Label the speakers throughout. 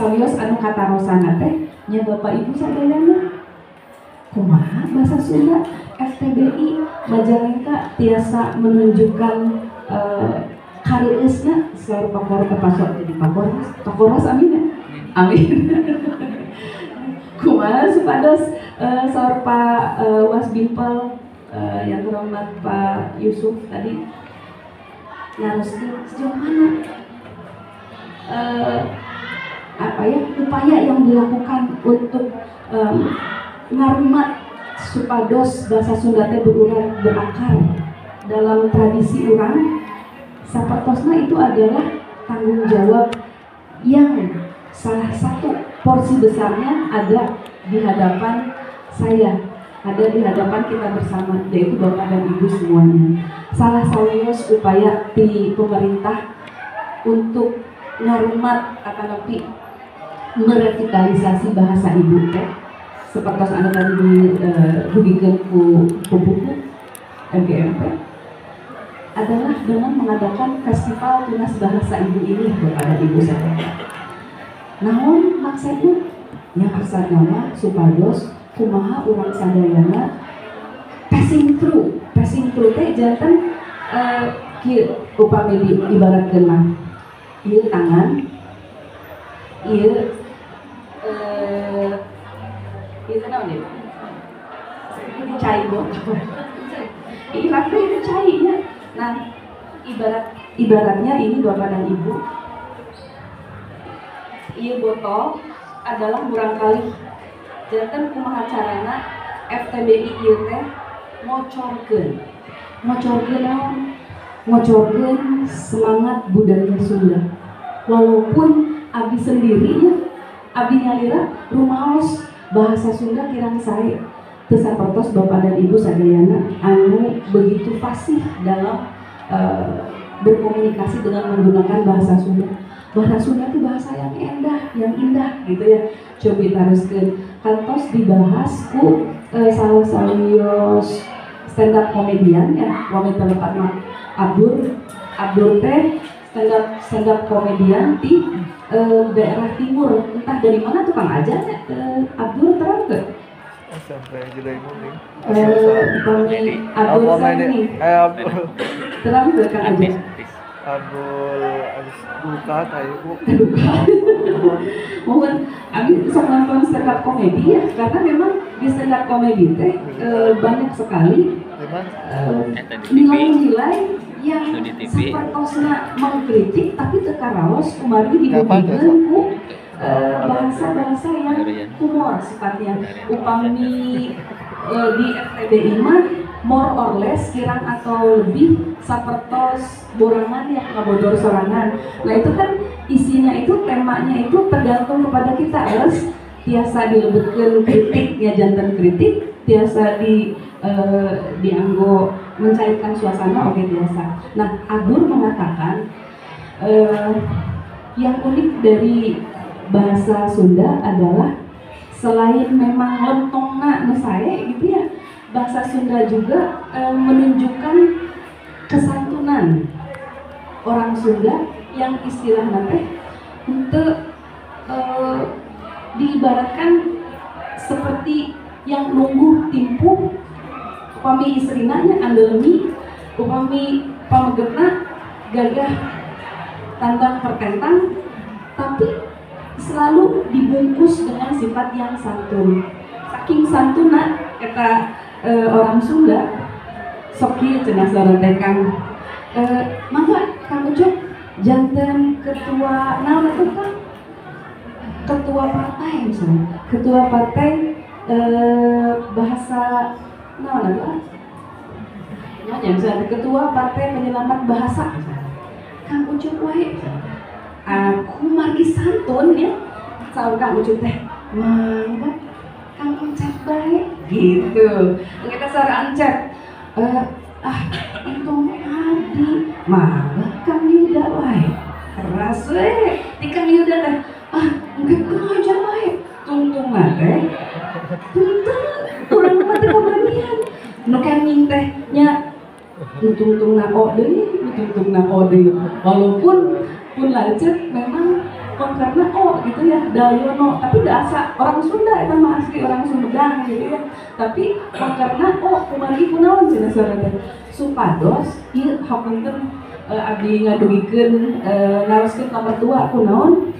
Speaker 1: sawios anu katarosana teh nya Bapak Ibu sadayana. Kumaha bahasa Sunda FTBI Majalengka tiasa menunjukkan karieusna saur pakor kepasok jadi pakoras, pakoras amin ya? Amin. Kumaha supados saur Pak Wasbimpel yang terhormat Pak Yusuf tadi naroskeun sejauh mana apa ya upaya yang dilakukan untuk ngarumat supados bahasa Sunda teh berurat berakar dalam tradisi urang. Sapertosna itu adalah tanggung jawab yang salah satu porsi besarnya ada di hadapan saya, ada di hadapan kita bersama, yaitu Bapak dan Ibu semuanya. Salah sawios upaya di pemerintah untuk ngarumat atanapi merevitalisasi bahasa ibu teh seperti anu tadi didugikeun ku buku MGMP adalah dengan mengadakan festival Tunas Bahasa Ibu ini kepada Ibu saya. Namun maksudnya yang maksudna mah supados kumaha urang sadayana passing through teh janten kieu upami diibaratkeun mah ieu tangan ieu ieu naon ieu cai botol ibaratnya itu cai ya. Nah, ibaratnya ini Bapak dan Ibu, ieu botol adalah murangkalih. Janten kumaha carana FTBI ieu teh ngocorkeun. Ngocorkeun naon? Ngocorkeun semangat budaya Sunda. Walaupun abdi sendiri ya, abdi nyalira rumaos bahasa Sunda kirang sae. Teu sapertos Bapak dan Ibu sadayana anu begitu fasih dalam berkomunikasi dengan menggunakan bahasa Sunda. Bahasa Sunda itu bahasa yang indah gitu ya. Cobi taroskeun kantos dibahas ku salah sawios stand up komedian ya, wami telepat mah Abdur. Abdur teh stand up komedian di daerah timur, entah dari mana tukang aja Abdur terang ke?
Speaker 2: Sampai jelai muning.
Speaker 1: Abdul Sani. Terang ke Kang Aja?
Speaker 2: Abdul abis duka tayo bu.
Speaker 1: Mohon abis sok nonton stand up komedi ya, karena memang di stand up komedi teh banyak sekali nilai-nilai yang sapertosna mengkritik tapi teu karaos kumargi dibuktikan ku bahasa-bahasa yang humor sifatnya. Upami di FTBI mah more or less kirang atau lebih sapertos borangan ya, ngabodor sorangan. Nah itu kan isinya itu temanya itu tergantung kepada kita. Harus tiasa dilebetkeun kritiknya janten kritik, tiasa di dianggo mencairkan suasana, oke biasa. Nah Agur mengatakan yang unik dari bahasa Sunda adalah selain memang lentongna nu sae gitu ya, bahasa Sunda juga menunjukkan kesantunan orang Sunda yang istilah teh untuk diibaratkan seperti yang nunggu timpuh, upami istrina nya andelemi, upami pamegetna gagah tantang pertentang, tapi selalu dibungkus dengan sifat yang santun. Saking santuna eta orang Sunda sok kieu cenah saurang teh Kang, mangga Kang Ucup janten ketua naon atuh Kang? Ketua partai misalnya, ketua partai bahasa naon atuh ah? Nyonya misalnya ketua partai penyelamat bahasa misalnya. Kang Ucup wae misalnya. Aku margi santun ya, saur Kang Ucup teh, mangga Kang Encep bae gitu. Kita saur Encep, untung abdi, mangga Kang Yuda wae. Keras we, di Kang Yuda teh, ah engke Kang aja wae. Tungtung mah teh, tungtung urang mah teh kabagian. Nu kenging teh nya tungtung na o deui, tungtung na o deui. Walaupun pun lanceuk memang Karena oh gitu ya, Dalyono, tapi da asa orang Sunda eta mah, asli orang Sumedang gitu ya. Tapi karena oh kumargi kunaon cenah saurna teh, supados ieu hapunten abdi ngadugikeun naroskeun ka mertua kunaon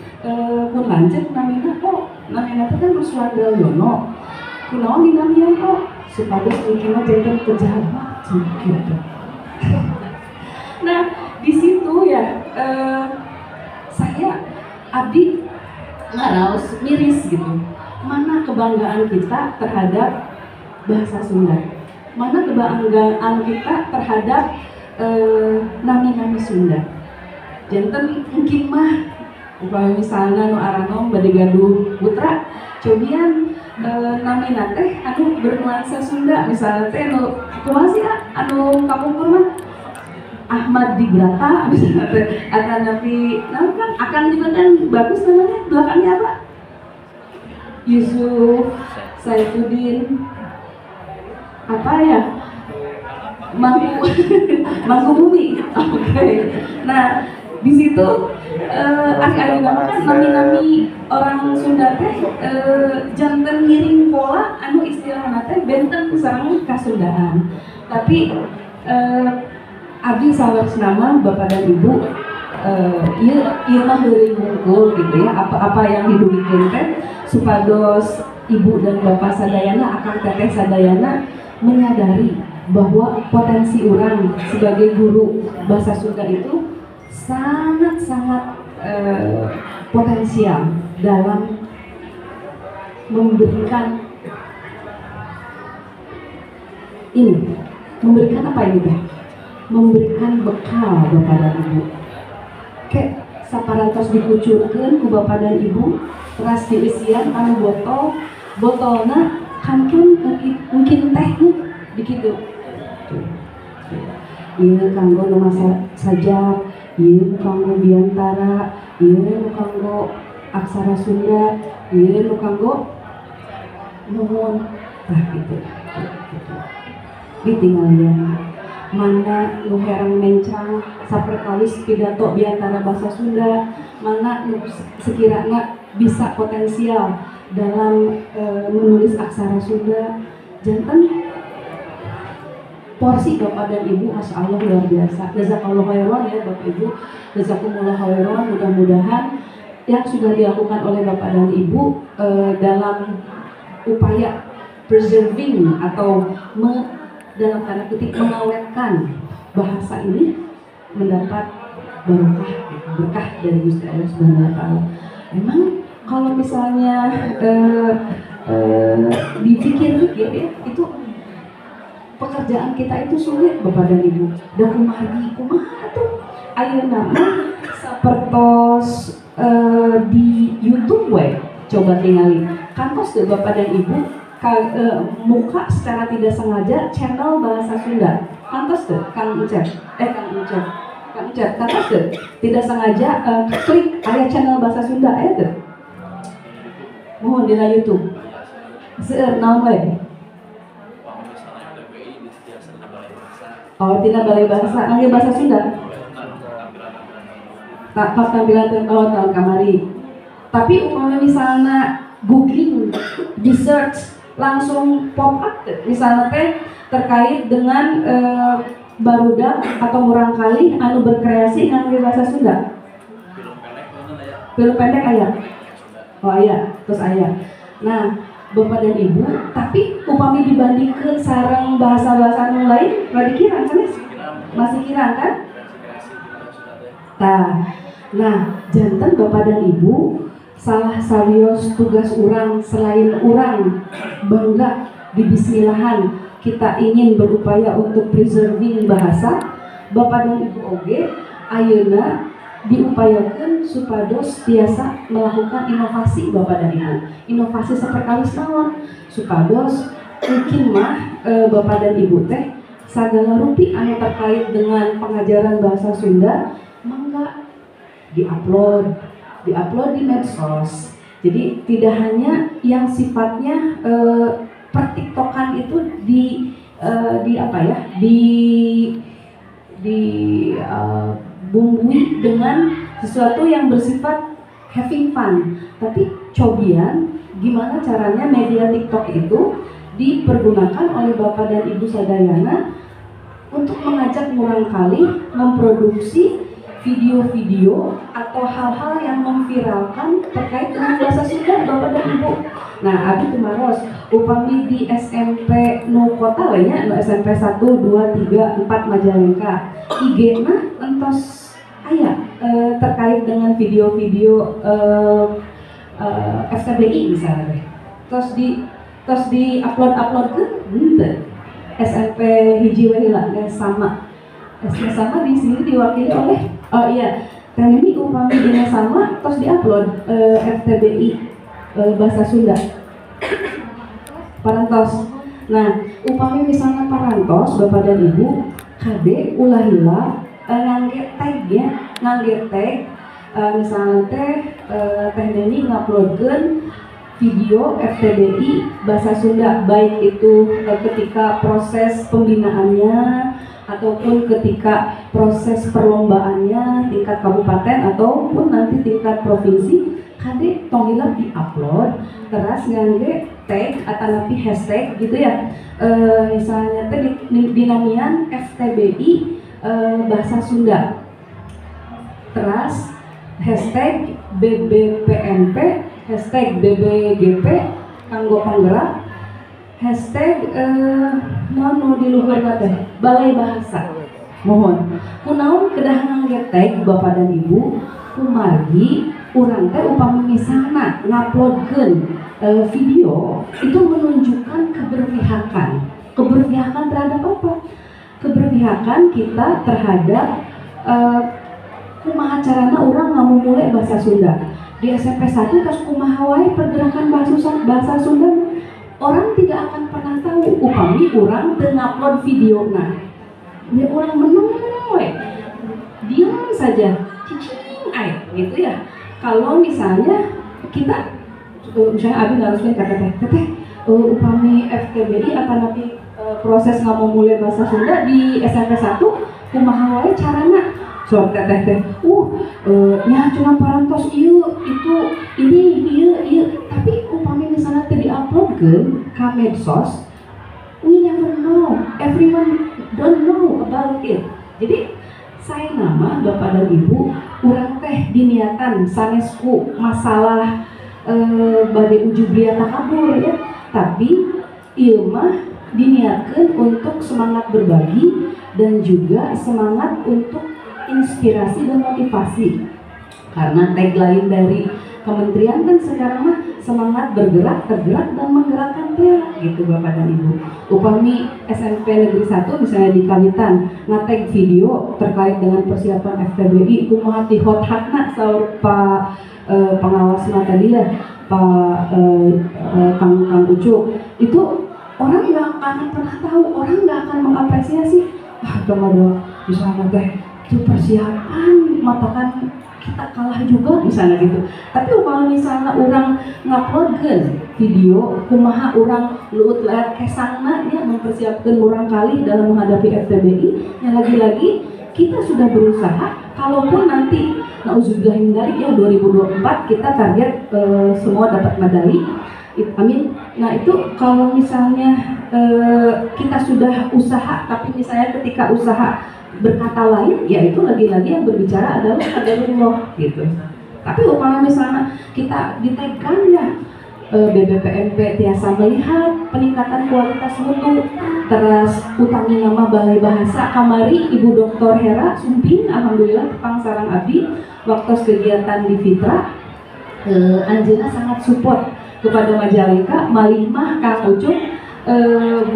Speaker 1: pun lanceuk namina, oh namina teh kan Ruswan Dalyono, kunaon dinamian oh, supados mikirna janten pejabat gitu. Nah, di situ ya saya abdi ngaraos miris gitu. Mana kebanggaan kita terhadap bahasa Sunda? Mana kebanggaan kita terhadap nami-nami Sunda? Janten mungkin mah upami misalnya nu aranom bade gaduh putra, cobian namina teh anu bernuansa Sunda, misalnya teh nu kumaha sih anu kapungkur mah Ahmad Dibrata misalnya teh, atau nabi nah kan akan juga kan bagus namanya, belakangnya apa, Yusuf Saifuddin apa ya, Mangku Mangku Bumi. Oke, okay. Nah di situ ari nama kan nami-nami orang Sunda teh janten ngiring pola anu istilahna teh benten sareng kasundaan. Tapi abdi nama Bapak dan Ibu, ieu ieu mah heureung wungkul gitu ya, apa-apa yang didugikeun teh supados ibu dan bapak sadayana, akang teteh sadayana menyadari bahwa potensi urang sebagai guru bahasa Sunda itu sangat-sangat potensial dalam memberikan ini, memberikan apa ini teh? Memberikan bekal Bapak dan Ibu. Kayak saparantos dikucurkeun ku Bapak dan Ibu, teras diisian anu botol, botolna kantun mungkin teh begitu. Ieu kanggo nu sajak, ieu nu kanggo biantara, ieu nu kanggo aksara Sunda, ieu nu kanggo nuhun. Nah gitu. Gitu. Ditinggal mana nu herang mencang saperkawis pidato biantara bahasa Sunda, mana nu sekiranya bisa potensial dalam menulis aksara Sunda. Janten porsi Bapak dan Ibu Masya Allah luar biasa. Jazakallah khairan ya Bapak Ibu, jazakumullah khairan. Mudah-mudahan yang sudah dilakukan oleh Bapak dan Ibu dalam upaya preserving atau dalam tanda kutip mengawetkan bahasa ini mendapat barokah, berkah dari Gusti Allah Subhanahu wa Ta'ala. Memang kalau misalnya dipikir-pikir ya, itu pekerjaan kita itu sulit Bapak dan Ibu. Da kumargi kumaha tuh ayeuna mah sapertos di YouTube we, coba tingali. Kantos teu Bapak dan Ibu muka secara tidak sengaja channel bahasa Sunda. Kantos tuh Kang Ucep, Kang Ucep, Kang Ucep, kantos tuh tidak sengaja klik aya channel bahasa Sunda aya tuh. Mohon dina YouTube. Seueur naon wae? Oh, tina balai bahasa, ngangge bahasa Sunda. Tak pas tampilan oh tahun kamari. Tapi upama misalnya googling, di search langsung pop up misalnya teh terkait dengan barudak atau murangkalih anu berkreasi ngangge bahasa Sunda. Film pendek aya. Oh aya, terus aya. Nah, Bapak dan Ibu, tapi upami dibandingkan sareng bahasa-bahasa anu lain, rada kirang kan? Masih kirang kan? Tah. Nah, janten Bapak dan Ibu, salah sawios tugas urang selain urang bangga di bismillahan kita ingin berupaya untuk preserving bahasa, Bapak dan Ibu oge ayeuna diupayakan supados tiasa melakukan inovasi Bapak dan Ibu. Inovasi saperkawis naon? Supados mungkin mah Bapak dan Ibu teh sagala rupi anu terkait dengan pengajaran bahasa Sunda mangga diupload, diupload di medsos. Jadi tidak hanya yang sifatnya pertiktokan itu di apa ya, di bumbui dengan sesuatu yang bersifat having fun, tapi cobian gimana caranya media TikTok itu dipergunakan oleh Bapak dan Ibu sadayana untuk mengajak murangkalih memproduksi video-video atau hal-hal yang memviralkan terkait dengan bahasa Sunda, Bapak dan Ibu. Nah, abi tumaros upami di SMP nu kota we nya, nu SMP 1, 2, 3, 4 Majalengka. IG na entos aya terkait dengan video-video FTBI misalnya teh. Terus di upload-upload ke henteu. SMP hiji we heula sama. SMP sama di sini diwakili oleh, oh iya, Teh ini upami dina sama terus diupload FTBI bahasa Sunda parantos. Nah, upami misalnya parantos, Bapak dan Ibu, kade ulah hilap ngangge tag ya, ngangge tag misalnya teh Teh Neni nguploadkeun video FTBI bahasa Sunda, baik itu ketika proses pembinaannya ataupun ketika proses perlombaannya tingkat kabupaten ataupun nanti tingkat provinsi, kade tong hilap di-upload terus ngangge tag atau nanti hashtag gitu ya, misalnya teh dinamian FTBI bahasa Sunda, terus hashtag BBPMP, hashtag BBGP kanggo penggerak, hashtag naon nu di luhur teh, balai bahasa. Mohon, kunaon kedah ngangge tag, Bapak dan Ibu? Kumargi urang teh upami misalna nguploadkeun video itu menunjukkan keberpihakan. Keberpihakan terhadap apa? Keberpihakan kita terhadap kumaha carana urang ngamumule bahasa Sunda di SMP 1. Terus kumaha wae pergerakan bahasa Sunda, orang tidak akan pernah tahu upami urang teu ngupload video. Nah ya, urang meneng we, diam saja, cicing ae gitu ya. Kalau misalnya kita misalnya abi naroskeun ka teteh, "Teteh, upami FTBI atau nanti proses ngamumule bahasa Sunda di SMP 1 kumaha wae carana?" Sok teteh teh, nya cuma parantos ieu itu ini ieu ieu. Tapi upami misalnya teu diuploadkeun ka medsos, we never know, everyone don't know about it. Jadi saya nama Bapak dan Ibu, urang teh diniatan sanes ku masalah bade ujub ria takabur ya, tapi ieu mah diniatkan untuk semangat berbagi dan juga semangat untuk inspirasi dan motivasi, karena tagline dari kementerian kan sekarang mah semangat bergerak, tergerak, dan menggerakkan teh gitu, Bapak dan Ibu. Upami SMP Negeri 1 misalnya di Kawitan ngatag video terkait dengan persiapan FTBI kumaha ti hot hatna, saur Pak pengawas tadi ya, Pak Kang Kang Ucu, itu orang nggak akan pernah tahu, orang nggak akan mengapresiasi. Ah, ada misalnya teh itu persiapan matakan kita kalah juga misalnya gitu. Tapi kalau misalnya urang nguploadkeun video kumaha urang luut leat kesangna ya mempersiapkan murangkalih dalam menghadapi FTBI ya, lagi-lagi kita sudah berusaha. Kalaupun nanti nauzubillah min dzalik ya, 2024 kita target semua dapat medali. Amin. Nah, itu kalau misalnya kita sudah usaha, tapi misalnya ketika usaha berkata lain, ya itu lagi-lagi yang berbicara adalah qadarullah gitu. Tapi upama misalnya kita ditekan ya, BBPMP tiasa melihat peningkatan kualitas mutu, terus utami nama Balai Bahasa, kamari Ibu Dr. Hera Sumping alhamdulillah tepang sareng abdi waktu kegiatan di Fitra, anjeunna sangat support kepada Majalengka. Malih mah Kang Ucup,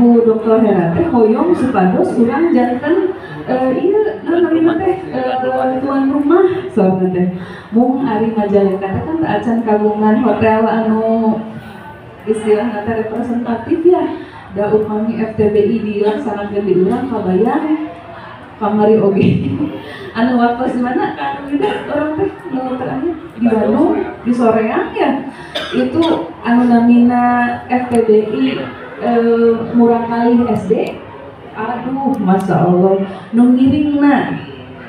Speaker 1: Bu Dr. Hera teh hoyong supados urang janten iya namina teh tuan rumah soalna teh. Mung ari Majalengka teh kan teu acan kagungan hotel anu istilahna teh representatif ya. Da upami FTBI dilaksanakeun di urang, kabayang kamari oge anu waktu di mana kan urang teh nu terakhir di Bandung di Soreang ya, itu anu namina FTBI murangkalih SD, aduh masya Allah, nu ngiringna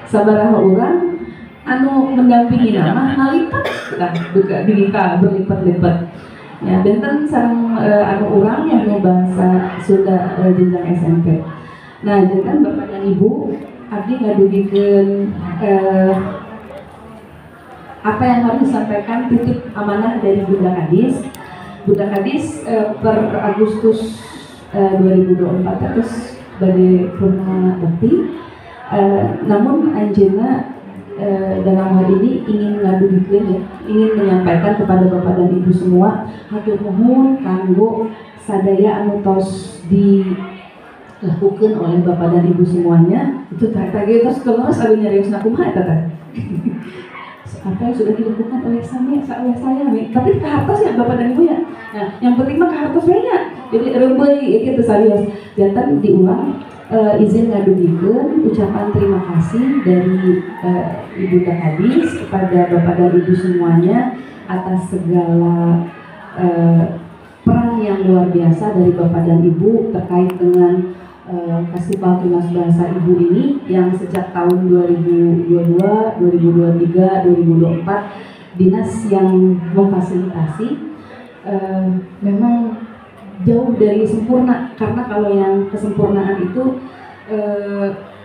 Speaker 1: sabaraha urang. Anu mendampingi mah ngalipat lah duka dugi berlipat-lipat. Ya, benten sareng anu urang ya anu bahasa Sunda jenjang SMP. Nah, janten Bapak dan Ibu, abdi ngadugikeun apa yang harus disampaikan, titip amanah dari Bunda Kadis. Bunda Kadis per Agustus 2024 terus bade purna bakti. Namun anjeunna dalam hal ini ingin ngadugikeun ya, ingin menyampaikan kepada Bapak dan Ibu semua hatur nuhun kanggo sadaya anu tos dilakukan oleh Bapak dan Ibu semuanya. Itu tadi terus terus abi nyariosna kumaha eta teh? Apa yang sudah dilakukan oleh sami oleh saya nih, tapi kahartos ya Bapak dan Ibu ya. Nah, yang penting mah kahartos we nya. Jadi reumbeuy kitu serius. Janten diulang, izin ngadugikeun ucapan terima kasih dari Ibu Kadis kepada Bapak dan Ibu semuanya atas segala peran yang luar biasa dari Bapak dan Ibu terkait dengan Festival Tunas Bahasa Ibu ini yang sejak tahun 2022, 2023, 2024 dinas yang memfasilitasi memang jauh dari sempurna, karena kalau yang kesempurnaan itu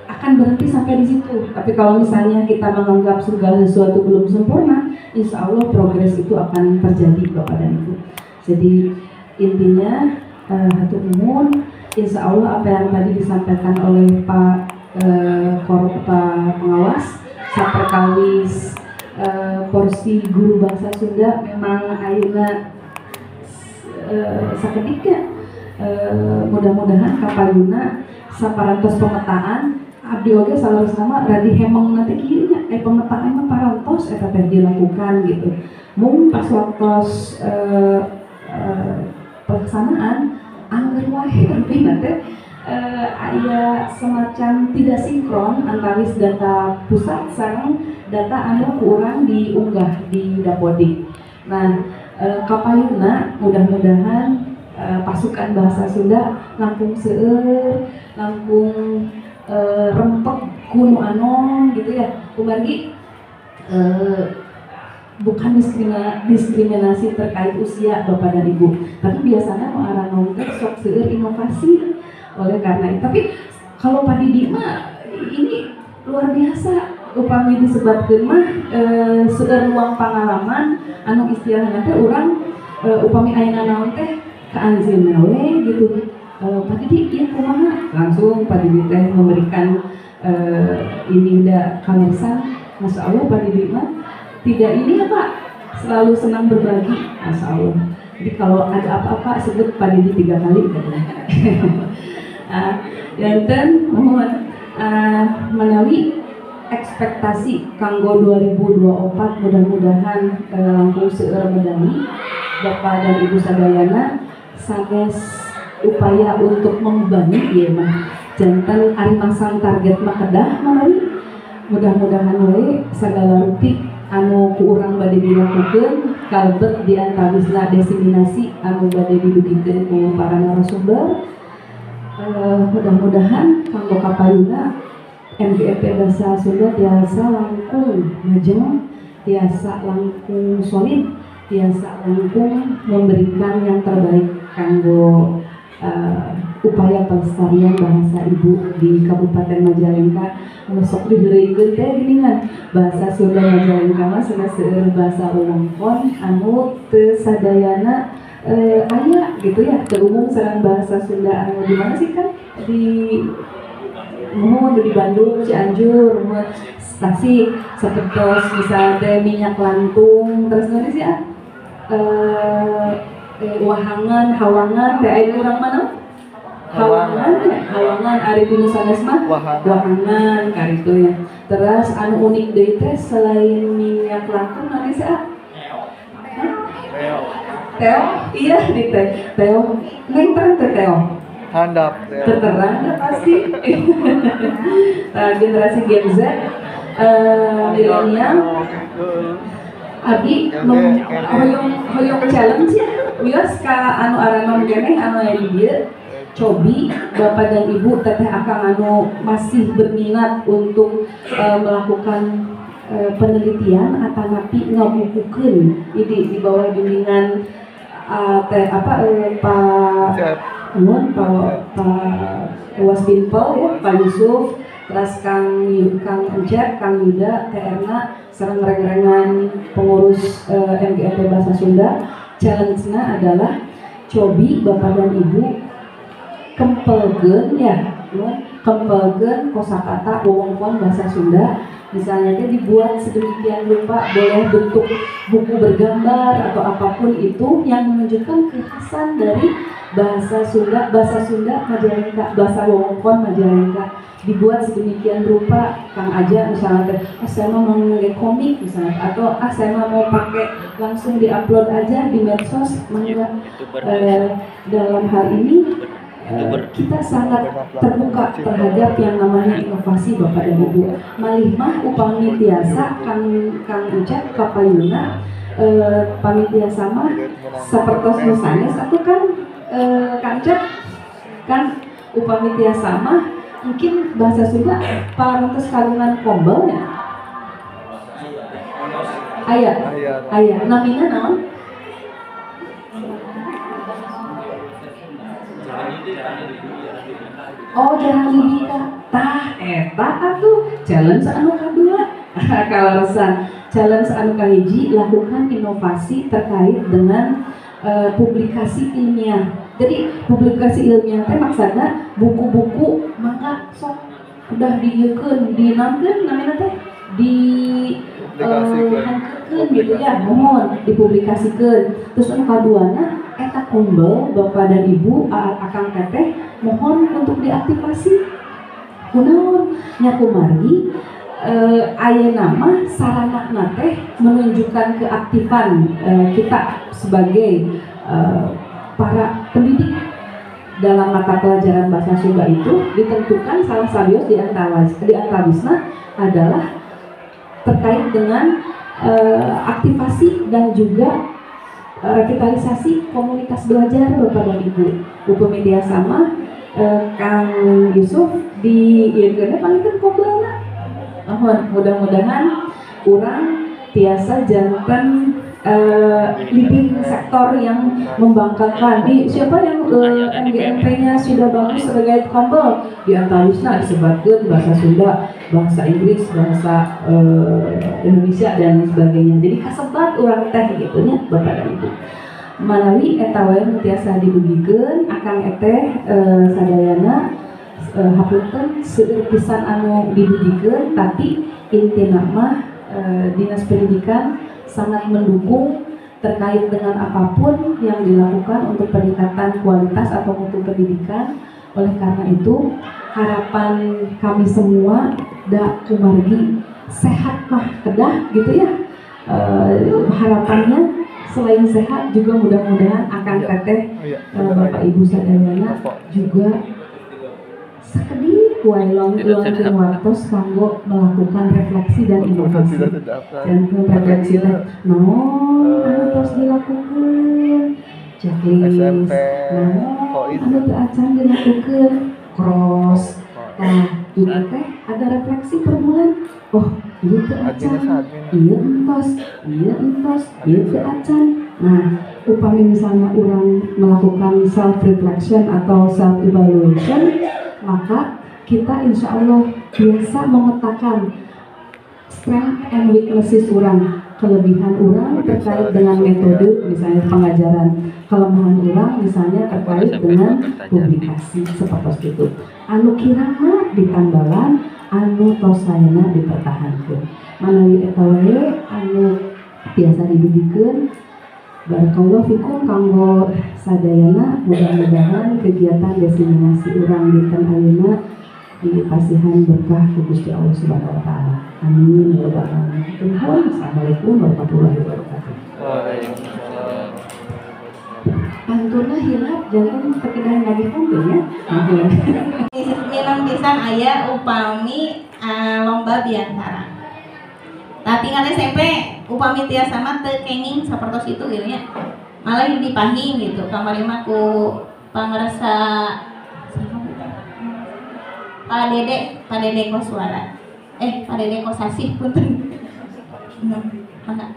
Speaker 1: akan berhenti sampai di situ. Tapi kalau misalnya kita menganggap segala sesuatu belum sempurna, insya Allah progres itu akan terjadi, Bapak dan Ibu. Jadi intinya hatur nuhun, insya Allah apa yang tadi disampaikan oleh Pak Pak Pengawas saperkawis porsi guru bahasa Sunda memang ayeuna sakediknya, mudah-mudahan kapayuna saparantos pemetaan. Abdi oge sama radi hemeng nanti kieu nya, pemetaan mah parantos eta teh dilakukan gitu, mung pas waktos pelaksanaan angger wae rupina teh aya semacam tidak sinkron antawis data pusat sareng data anu ku urang diunggah di Dapodik. Nah, kapayuna mudah-mudahan pasukan bahasa Sunda langkung seueur, langkung rempeg ku nu anom gitu ya. Kumargi bukan diskriminasi terkait usia Bapak dan Ibu, tapi biasanya nu aranom teh sok seueur inovasi. Oleh karena itu, tapi kalau Pak Didi mah ini luar biasa, upami disebutkeun mah seueur luang pengalaman anu istilahna teh urang upami ayeuna naon teh ka anjeunna we gitu. Pak Didi ieu kumaha, langsung Pak Didi teh memberikan ini udah kaleresan. Masya Allah, Pak Didi mah tidak ini ya Pak, selalu senang berbagi, Masya Allah. Jadi kalau ada apa-apa sebut Pak Didi 3 kali katanya. Janten mohon menawi ekspektasi kanggo 2024 mudah-mudahan langkung seueur medali Bapak dan Ibu sadayana, sanes upaya untuk membebani ieu mah. Janten ari masang target mah kedah menawi mudah-mudahan we sagala rupi anu ku urang bade dilakukeun kalebet di antawisna diseminasi anu bade didugikeun ku para narasumber. Mudah-mudahan kanggo kapayuna MGMP Bahasa Sunda tiasa langkung majeng, tiasa langkung solid, tiasa langkung memberikan yang terbaik kanggo upaya pelestarian bahasa ibu di Kabupaten Majalengka. Anu sok diheureuykeun teh geuningan bahasa Sunda Majalengka mah cenah seueur bahasa wewengkon anu teu sadayana aya gitu ya, teu umum sareng bahasa Sunda anu di mana sih kan di muhun di Bandung, Cianjur, muhun Tasik, sapertos misalnya minyak lantung, terus nanti sih wahangan, hawangan, teh aya urang mana? Hawangan, ya? Hawangan, ari di nu sanes mah wahangan, karitu ya. Terus anu unik deui teh selain minyak lantung nanti sih Teo, iya di teh Teo, neng terang teh Teo.
Speaker 2: Handap, Teo.
Speaker 1: Terterang dah pasti. Generasi Gen Z, milenial, abdi hoyong challenge ya, wios ka anu aranom keneh anu aya di dieu. Cobi Bapak dan Ibu teteh akang anu masih berminat untuk melakukan Penelitian atanapi ngabukukeun di bawah bimbingan teh apa Pak Nuhun, Pak Wasbinpol ya, Pak Yusuf, terus Kang Encep, Kang Yuda, Teh Erna, sareng reng-rengan pengurus MGMP Bahasa Sunda. Challenge-nya adalah cobi Bapak dan Ibu kempelkeun ya, kempelkeun kosakata wewengkon bahasa Sunda. Misalnya dia dibuat sedemikian rupa, boleh bentuk buku bergambar atau apapun itu yang menunjukkan kekhasan dari bahasa Sunda, bahasa Sunda Majalengka, bahasa wewengkon Majalengka, dibuat sedemikian rupa. Kang aja misalnya teh, ah, saya mau ngangge komik misalnya, atau ah, saya mau pakai langsung diupload aja di medsos, mangga. Dalam hal ini kita sangat terbuka terhadap yang namanya inovasi, Bapak dan Ibu. Malih mah upami tiasa, Kang Kang Ucap kapayuna pami tiasa mah sapertos nu sanes atuh kan, Kang Ucap kan upami tiasa mah mungkin bahasa Sunda parantos kagungan kombel ya. Aya, aya. Namina naon? Oh, jarang dibuka. Tah, eta atuh challenge anu kadua. Kaleresan challenge anu kahiji, lakukan inovasi terkait dengan publikasi ilmiah. Jadi publikasi ilmiah teh maksudna buku-buku, maka sok udah diieukeun, dinamkeun namina teh di hangkeun gitu ya, mohon dipublikasikeun. Terus anu kaduana eta kombel Bapak dan Ibu, Akang Teteh, mohon untuk diaktifasi. Kunaon nya, kumargi ayeuna mah sarana teh menunjukkan keaktifan kita sebagai para pendidik dalam mata pelajaran bahasa Sunda itu ditentukan salah sawios di antawisna adalah terkait dengan aktivasi dan juga revitalisasi komunitas belajar, Bapak dan Ibu. Upami tiasa mah Kang Yusuf di ieu panginten kombelna. Mohon mudah-mudahan urang tiasa janten leading sektor yang membanggakan. Di siapa yang MGMP-nya sudah bagus sebagai kombel, di antawisna disebutkan bahasa Sunda, bahasa Inggris, bahasa Indonesia dan sebagainya. Jadi kasebat urang teh gitu nya, Bapak dan Ibu. Manawi eta wae nu tiasa didugikeun, Akang Eteh sadayana, hapunten seueur pisan anu didugikeun, tapi intina mah Dinas Pendidikan sangat mendukung terkait dengan apapun yang dilakukan untuk peningkatan kualitas atau mutu pendidikan. Oleh karena itu, harapan kami semua da kumargi sehat mah kedah gitu ya. Harapannya selain sehat juga mudah-mudahan Akang Teteh, Bapak Ibu sadayana juga sakedik wae luangkeun waktos kanggo melakukan refleksi dan inovasi. Dan refleksi teh naon anu tos dilakukeun, checklist, naon anu teu acan dilakukeun, cross. Nah, ieu teh ada refleksi per bulan. Oh, ieu teu acan, ieu entos, ieu entos, ieu teu acan. Nah, upami misalnya orang melakukan self reflection atau self evaluation, maka kita insya Allah bisa memetakan strength and weaknesses orang, kelebihan orang terkait dengan metode misalnya pengajaran, kelemahan orang misalnya terkait dengan publikasi seperti itu. Anu kirangna ditambalan, anu tos saena dipertahankeun. Manawi eta wae anu tiasa didugikeun. Barakallahu fikum kanggo sadayana, mudah-mudahan kegiatan diseminasi urang dinten ayeuna dipasihan berkah ku Gusti Allah Subhanahu wa taala. Amin ya rabbal alamin. Assalamualaikum warahmatullahi wabarakatuh.
Speaker 2: Waalaikumsalam.
Speaker 1: Pantunna hilap, jangan terkedah lagi pantun ya.
Speaker 3: Minang pisan aya upami lomba biantara. Nah, tingkat SMP upami tiasa mah teu kenging sapertos itu gitu nya. Malah dipahing gitu. Kamari mah ku pangersa Pak Dede, Pak Dede Koswara. Eh, Pak Dede Kosasih, punten. Mangga.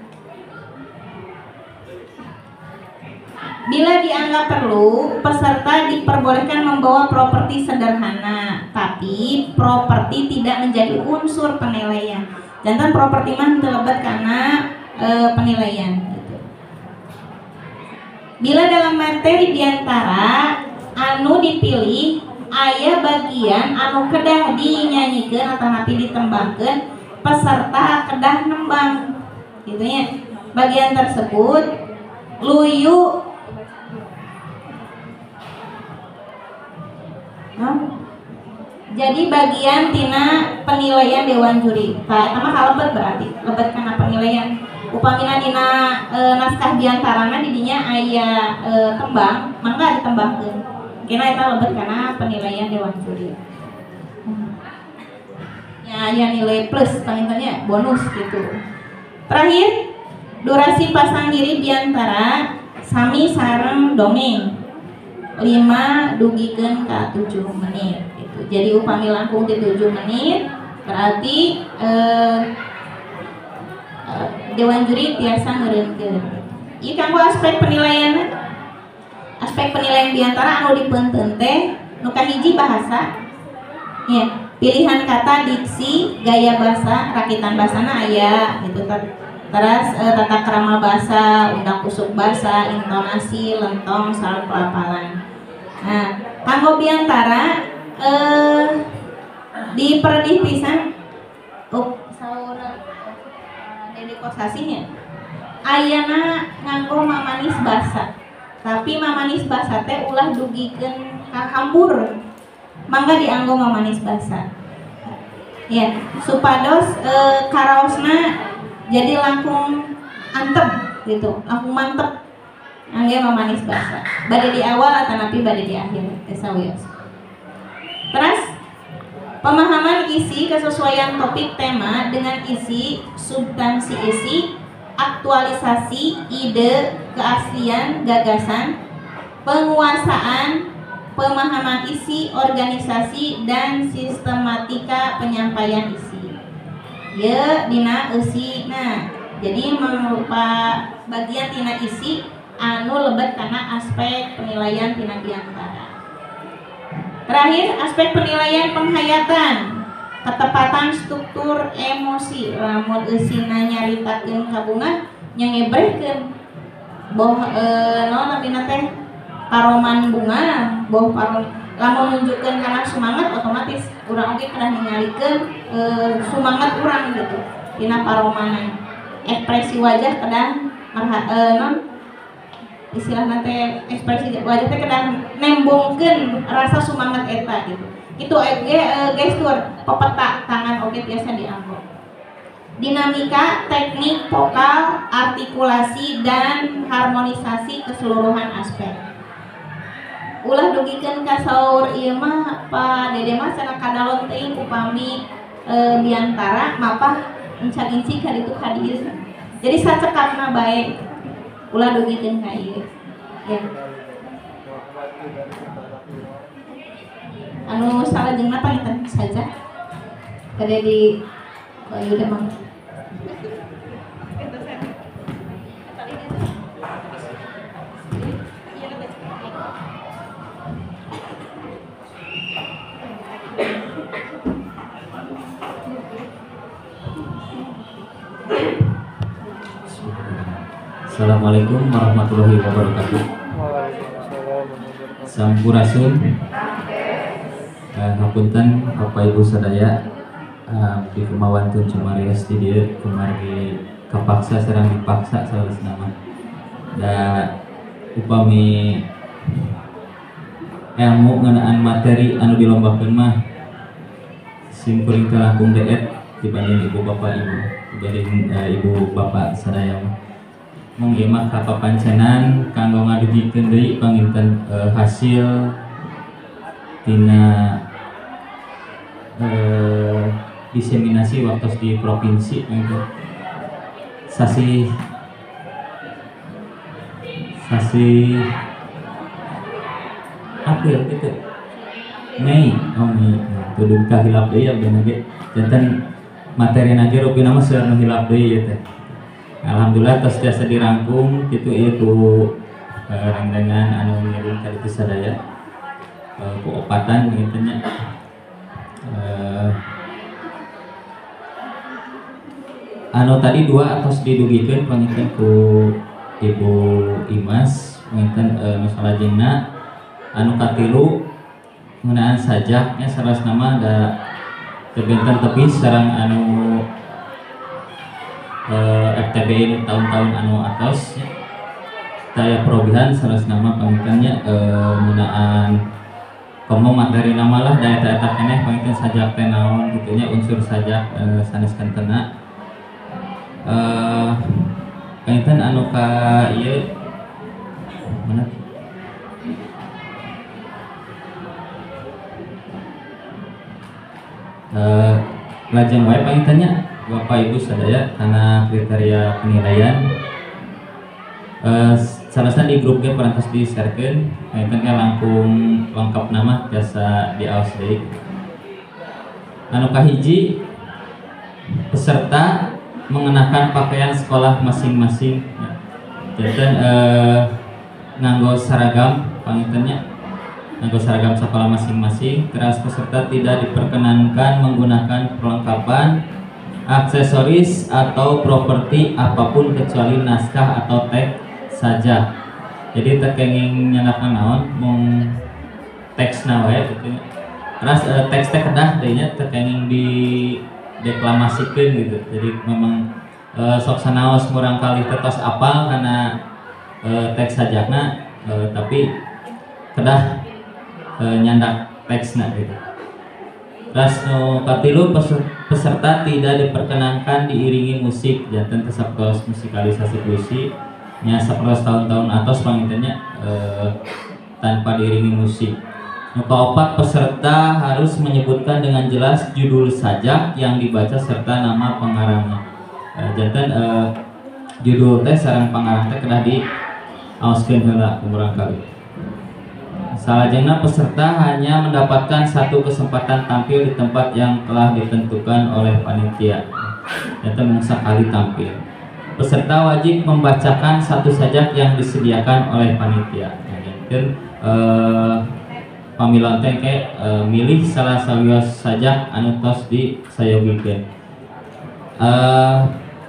Speaker 3: Bila dianggap perlu, peserta diperbolehkan membawa properti sederhana, tapi properti tidak menjadi unsur penilaian. Jantan properti mah teu lebet kana penilaian gitu. Bila dalam materi biantara anu dipilih aya bagian anu kedah dinyanyikeun atanapi ditembangkeun, peserta kedah nembang gitu nya. Bagian tersebut luyu. No? Jadi bagian tina penilaian dewan juri. Tah eta mah kalebet berarti, lebet kana penilaian. Upamina dina naskah biantarana di dinya aya tembang, mangga ditembangkeun. Kena eta lebet kana penilaian dewan juri. Ya aya nilai plus pangintennya bonus gitu. Terakhir, durasi pasang diri biantara sami sareng dongeng. 5 dugikeun ka 7 menit gitu. Jadi upami langkung di 7 menit berarti dewan juri tiasa ngeureunkeun. Ieu kanggo aspek penilaian. Aspek penilaian biantara anu dipeunteun teh nu kahiji bahasa. Ya, pilihan kata, diksi, gaya bahasa, rakitan bahasana aya gitu. Terus tata krama bahasa, undang usuk bahasa, intonasi, lentong, sareng pelafalan. Nah, kanggo biantara diperdih pisan saur Dede Kosasihnya ayana nganggo mamanis basa. Tapi mamanis basa teh ulah dugikeun ka hambur. Mangga dianggo mamanis basa. Ya, supados karaosna jadi langkung antep gitu, langkung mantep. Angge mamanis basa. Bade di awal atanapi bade di akhir sawios. Terus pemahaman isi, kesesuaian topik tema dengan isi, substansi isi, aktualisasi, ide, keaslian, gagasan, penguasaan, pemahaman isi, organisasi, dan sistematika penyampaian isi. Ya, dina eusi. Nah, jadi merupa bagian tina isi anu lebet karena aspek penilaian tina biantara. Terakhir, aspek penilaian penghayatan, ketepatan struktur emosi. Lamun eusina nyaritakeun kabungan nya ngebrehkeun boh naon namina teh paroman bunga, boh parom lamun nunjukkeun kana semangat otomatis urang oge kedah ningalikeun semangat urang gitu dina paromanan. Ekspresi wajah kedah non istilahna teh ekspresi wajah teh kedah nembongkeun rasa semangat eta gitu. Itu gestur pepeta tangan oge biasa dianggo. Dinamika, teknik vokal, artikulasi, dan harmonisasi keseluruhan aspek. Ulah dugikeun ka saur ieu mah Pak Dede mah cenah kadalon teuing upami biantara mapah encag-incig ka ditu ka dieu. Jadi sacekapna bae. Ulah dugikeun ka ieu. Ya. Anu salajengna panginten saja. Kade di Yuda mah.
Speaker 4: Assalamualaikum warahmatullahi wabarakatuh. Sampurasun. Hapunten Bapak Ibu sadaya, di kemawantun cumarios di dieu kumargi kapaksa sareng dipaksa saleresna mah. Da upami ilmu ngeunaan materi anu dilombakeun mah simkuring teh langkung deet dibanding ibu bapak ibu, dibanding ibu bapak sadaya mah. Mung ieu mah kapapancenan kanggo ngadugikeun deui panginten hasil tina diseminasi waktu di provinsi gitu. Sasih April gitu Mei, oh Mei tuduh kahilap deui abdi ge janten Materi aja rupina mah seueur nu hilap deui ieu teh. Alhamdulillah tos tiasa dirangkum kitu ieu ku rengrengan anu ngiring ka ditu sadaya. Ku opatan kitu nya. Anu tadi dua atos didugikeun panginten ku Ibu Imas panginten nu salajengna anu katilu ngeunaan sajaknya saras nama da teu benten tebih sareng anu FTBI tahun-tahun anu atos nya. Daya perobihan saras nama pangintennya ngeunaan komo materi nama lah da eta-eta keneh panginten sajak teh naon kitu nya unsur sajak sanes kentena. Panginten anu ka ieu mana lajeng wae pangintennya Bapak Ibu sadaya karena kriteria penilaian salasna di grup ge parantos di-sharekeun panginten ge langkung lengkap nama tiasa diaos deui. Anu kahiji peserta mengenakan pakaian sekolah masing-masing. Janten nganggo seragam pangintennya, nganggo seragam sekolah masing-masing. Teras peserta tidak diperkenankan menggunakan perlengkapan, aksesoris atau properti apapun kecuali naskah atau teks saja. Jadi terkenging nyandakan naon mung teksna wae gitu. Teras teks teh kedah deui nya terkenging di deklamasikeun gitu. Jadi memang sok sanaos murang kali teh tos apal kana teks sajakna tapi kedah nyandak teksna gitu. Terus nu katilu peserta tidak diperkenankan diiringi musik, janten teu sapertos musikalisasi puisi nya sapertos tahun-tahun atos pangintennya tanpa diiringi musik. Nu kaopat peserta harus menyebutkan dengan jelas judul sajak yang dibaca serta nama pengarangnya. Janten judul teh sareng pengarang teh kedah diaoskeun heula ku kali. Salajengna peserta hanya mendapatkan satu kesempatan tampil di tempat yang telah ditentukan oleh panitia. Janten mung sakali tampil. Peserta wajib membacakan satu sajak yang disediakan oleh panitia. Janten pamilon teh ke milih salah sawios sajak anu tos disayogikeun.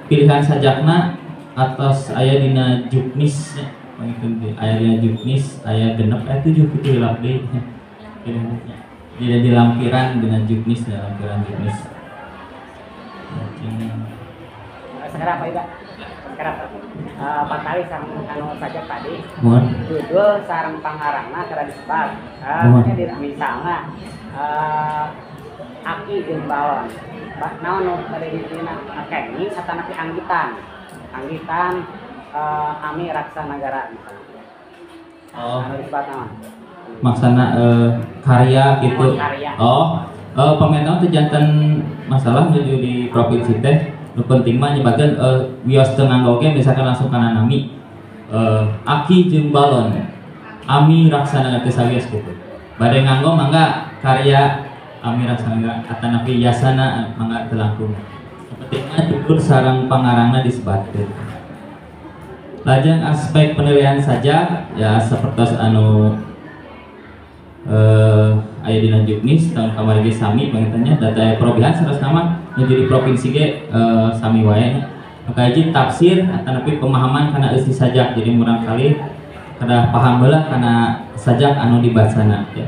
Speaker 4: Pilihan sajakna atos aya dina juknis nya. Aya dina juknis aya genep aya 7 kitu hilap deui. Dina di lampiran dina juknis dina lampiran juknis.
Speaker 5: Sekarang apa Ibu? Sekarang patali sareng anu sajak tadi.
Speaker 4: Mohon.
Speaker 5: Judul sareng pangarangna kada disebat. Misalna aki jeung balon. Naon nu bade dina kenging atanapi anggitan. Anggitan Ami Raksanagara misalnya.
Speaker 4: Oh.
Speaker 5: Anu disebat naon?
Speaker 4: Maksana karya gitu.
Speaker 5: Karya.
Speaker 4: Oh, pamentaun teu janten masalah nuju di provinsi teh. Nu penting mah nyebatkeun wios teu nganggo ge misalkan langsung kana nami aki jeung balon Ami Raksanagara teh sawios gitu. Bade nganggo mangga karya Ami Raksanagara atanapi yasana mangga teu langkung. Nu penting mah judul sareng pangarangna disebatkeun. Lajeng aspek penilaian saja ya sapertos anu aya dina juknis tahun kamari ge sami pangintennya data perobihan sanes nama nuju di provinsi ge sami wae nya. Nu kahiji tafsir atanapi pemahaman kana eusi sajak, jadi murang kali kedah paham heula kana sajak anu dibacana ya.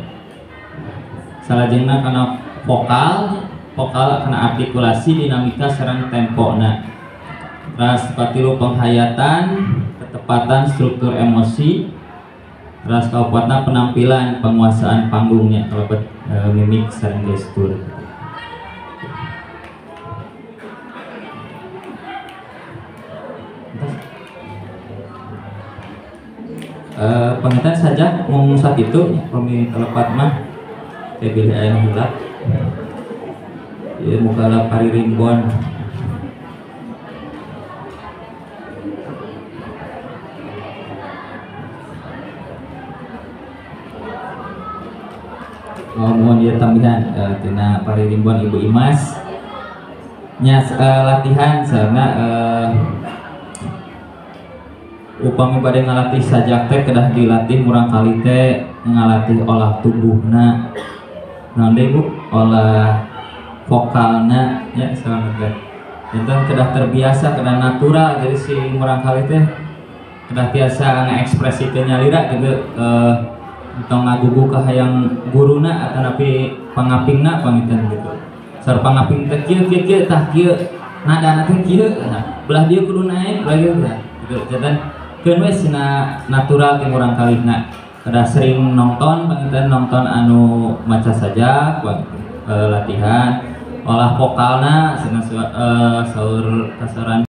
Speaker 4: Salajengna kana vokal, vokal kana artikulasi, dinamika sareng tempona. Terus katilu penghayatan, ketepatan struktur emosi, terus kaopatna penampilan, penguasaan panggungnya kalebet mimik sareng gestur. Penginten saja mung sakitu pami telepat mah teh bilih aya nu hilap. Ieu mukala paririmbon. Oh, mohon dia tambahan tina paririmbon Ibu Imas. Nya latihan sarana upami bade ngalatih sajak teh kedah dilatih murang kali teh ngalatih olah tubuhna, naon deui Bu, olah vokalna nya sarana teh. Janten kedah terbiasa, kedah natural, jadi si murang kali teh kedah tiasa ngaekspresikeun nyalira gitu, tong ngagugu ka hayang guruna atanapi pangapingna panginten gitu. Saur pangaping teh kieu kieu kieu, tah kieu nadana teh kieu, nah, belah dieu kudu naik, belah dieu nah, gitu. Janten keun we sina natural ti murang kalihna. Kedah sering nonton panginten, nonton anu maca sajak panginten, latihan olah vokalna cenah, saur kasaran.